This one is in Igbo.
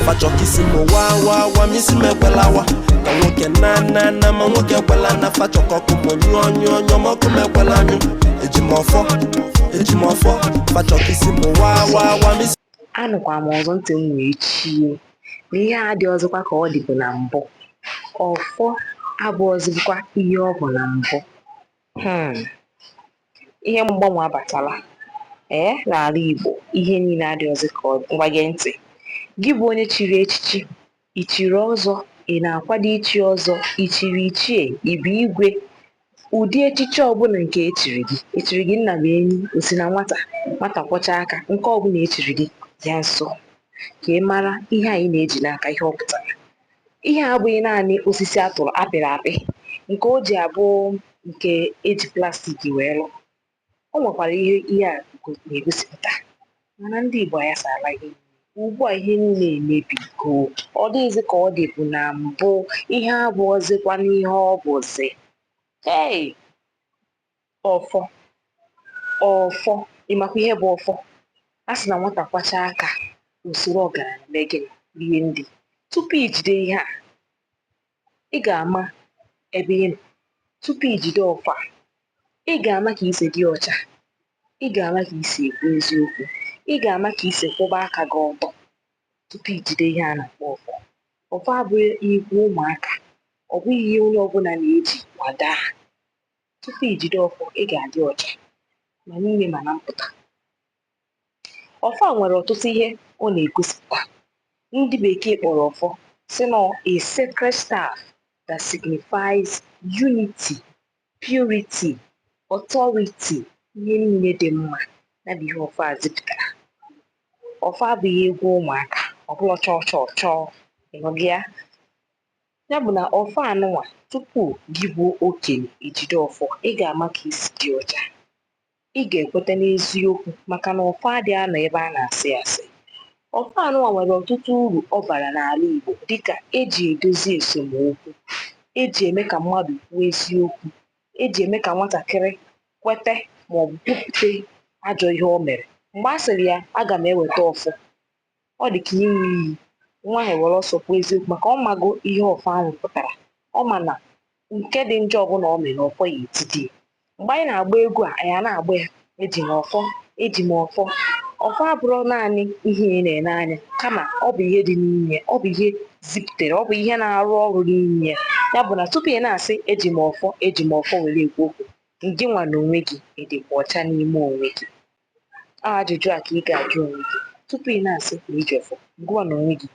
Fachọ ka isi m wa wa wa, ma isi m ekwela wa. Ka nwoke na na na, ma nwoke ekwela na. Fachọ ka ọkụ m nyụọ nyụọ nyụọ, ma ọkụ m ekwela anyụ. Eji m ọfọ, eji m ọfọ. Fachọ ka isi m wa wa wa, ma isi Anụkwa m ọzọ, ntị m wee chie na ihe a dị ọzọkwa ka ọ dịbụ na mbụ. Ọfọ abụọzikwa ihe ọ bụ na mbụ. Ihe mgbanwe abatala ee n'ala Igbo. Ihe niile adịghịzị ka ọ dị. Ngwa, gee ntị, gị bụ onye chiri echichi, i chiri ọzọ, ị na-akwado ichi ọzọ, i chiri ichie, ị bụ igwe, ụdị echichi ọbụla nke echiri gị, echiri gị nna bụ enyi, o si na nwata nwata kwọchaa aka, nke ọbụla echiri gị, bịa nso ka ị mara ihe anyị na-eji n'aka, ihe ọ pụtara. Ihe a abụghị naanị osisi atụrụ apịrị apị nke o ji abụ nke eji plastic wee lụọ. O nwekwara ihe ihe a na-egosipụta, mana ndị Igbo ayasala ihe niile. Ugbu a ihe niile emebigo, ọ dịghịzị ka ọ dịbụ na mbụ. Ihe abụọzikwa n'ihe ọ bụzi. Hey! Ọfọ, ọfọ, ị makwa ihe bụ ọfọ? A sị na nwata kwachaa aka, o soro ọgaranya mee gịnị? Rie nri. Tupu i jide ihe a, ị ga-ama ebe ị nọ. Tupu i jide ọfọ a, ị ga-ama ka isi dị ọcha, ị ga-ama ka isi ekwu eziokwu, ị ga-ama ka isi kwụba aka gị ọtọ tupu i jide ihe a na-akpọ ọfọ. Ọfọ abụghị ikwu ụmụaka, ọ bụghị ihe onye ọbụla na-eji kwadaa. Tupu i jide ọfọ, ị ga-adị ọcha ma n'ime ma na mpụta. Ọfọ a nwere ọtụtụ ihe ọ na-egosipụta. Ndị bekee kpọrọ ọfọ sị nọ a sacred staff that signifies unity, purity, authority, ihe niile dị mma. Ya bụ ihe ọfọ a zipụtara. Ọfọ abụghị egwu ụmụaka, ọ bụlọ chọọ chọọ chọọ, ị nụgo ya? Ya bụ na ọfọ anụnwa, tupu gị bụ okenye ejide ọfọ, ị ga-ama ka isi dị ọcha. Ị ga-ekweta n'eziokwu, maka na ọfọ adịghị anọ ebe a na-asị asị. Ọfọ anụnwa nwere ọtụtụ uru ọ bara n'ala Igbo, dịka eji edozi esemokwu, eji eme ka mmadụ kwuo eziokwu, eji eme ka nwatakịrị kwete maọbụ kwupute ajọ ihe o mere. Mgbe a sịrị ya, "Aga m eweta ọfọ," ọ dị ka ịṅụ iyi. Nwa ahụ ewere ọsọ kwuo eziokwu, maka ọ mago ihe ọfọ ahụ pụtara. Ọ ma na nke dị njọ ọbụla o mere na ọfọ ya etidi ya. Mgbe anyị na-agba egwu a, anyị a na-agba ya, "Eji m ọfọ, eji m ọfọ." Ọfọ abụrọ naanị ihe ị na-ene anya, kama ọ bụ ihe dị n'ime ya, ọ bụ ihe zipụtara, ọ bụ ihe na-arụ ọrụ n'ime ya. Ya bụ na tupu ị na-asị "Eji m ọfọ, eji m ọfọ" were ekwu okwu, gị nwa na onwe gị, ị dịkwa ọcha n'ime onwe gị? Ọ ajụjụ a ka ị ga-ajụ onwe gị tupu ị na-asị na iji ọfọ. Gụwa na onwe gị.